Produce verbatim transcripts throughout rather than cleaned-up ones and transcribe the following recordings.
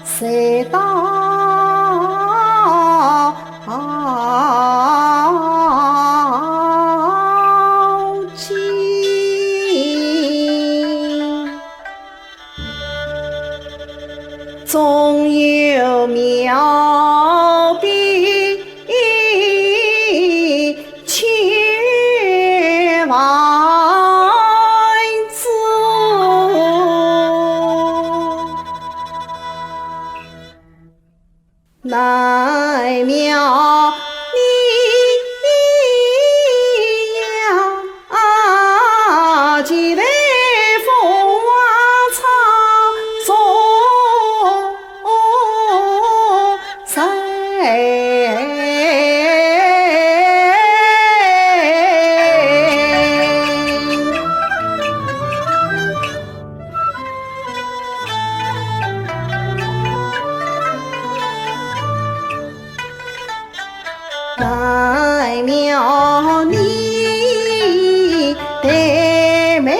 谁道今？ 总有妙笔千万支，难描你 啊，几代风华唱作谁？难描你黛眉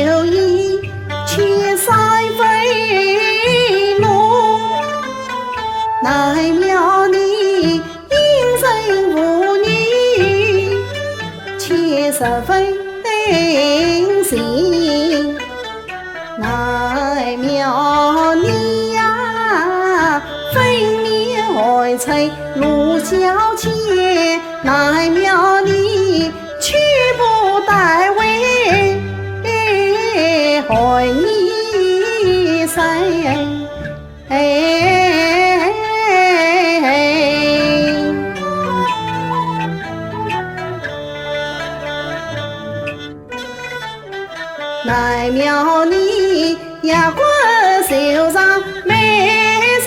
有意千山飞落，难描你英雄舞女千十分情。 难描你呀，粉面含春罗小姐，难描你取不带回寒衣衫。 难描你夜观愁肠美人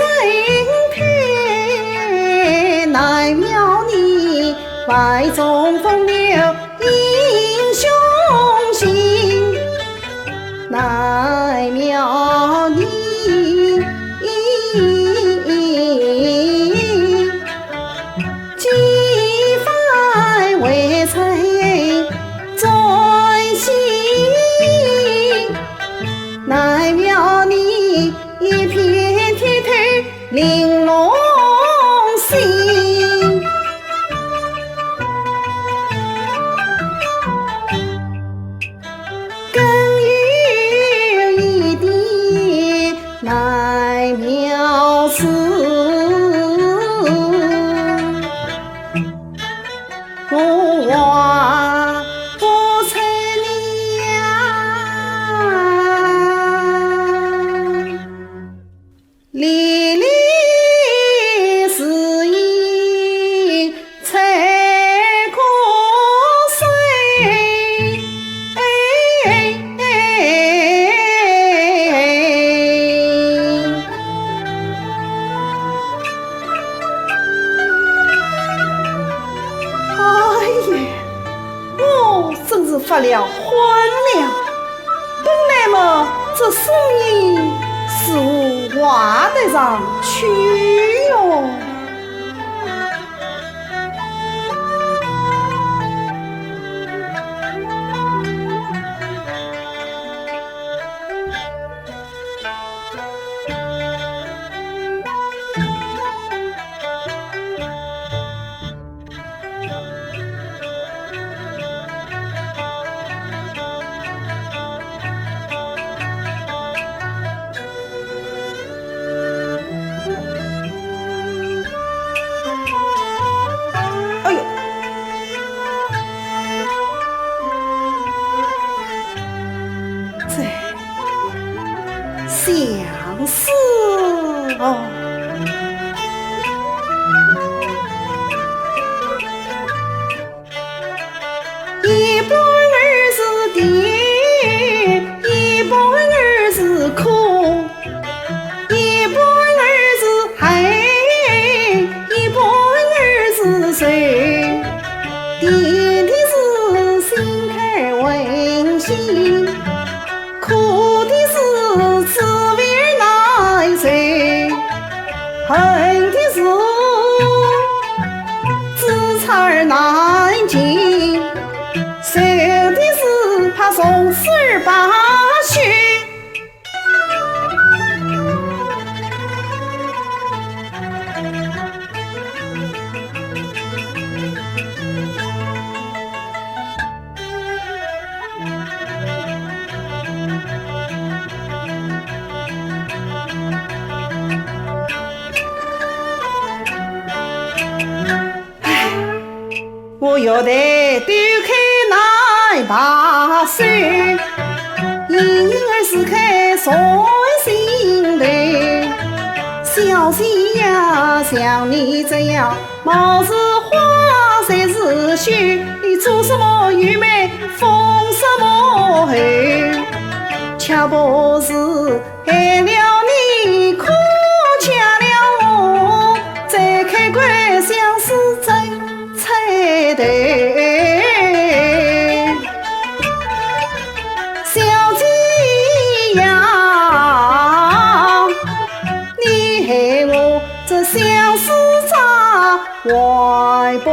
天，难描你怀中风流英雄情，难描你 几番未曾转心，难描你一片天地玲珑心。 更有一点难描是，我画不出你呀。 离离是一春光水。哎呀，我真是发了昏了。 本来嘛，这声音是无话得上去哟。哎呦，这 相思哦。一半儿是甜，一半儿是苦，一半儿是恨，一半儿是愁。甜的是心坎儿温馨， 苦的是滋味儿难受，恨的是知错儿难尽，愁的是怕从此儿罢休。头对开难罢休，莺儿是开在心头。小姐呀，像你这样貌似花才是秀，你做什么御妹封什么侯？却不是害了你，可怜了我，再开口相思真 猜对。小姐呀，你害我这相思债还不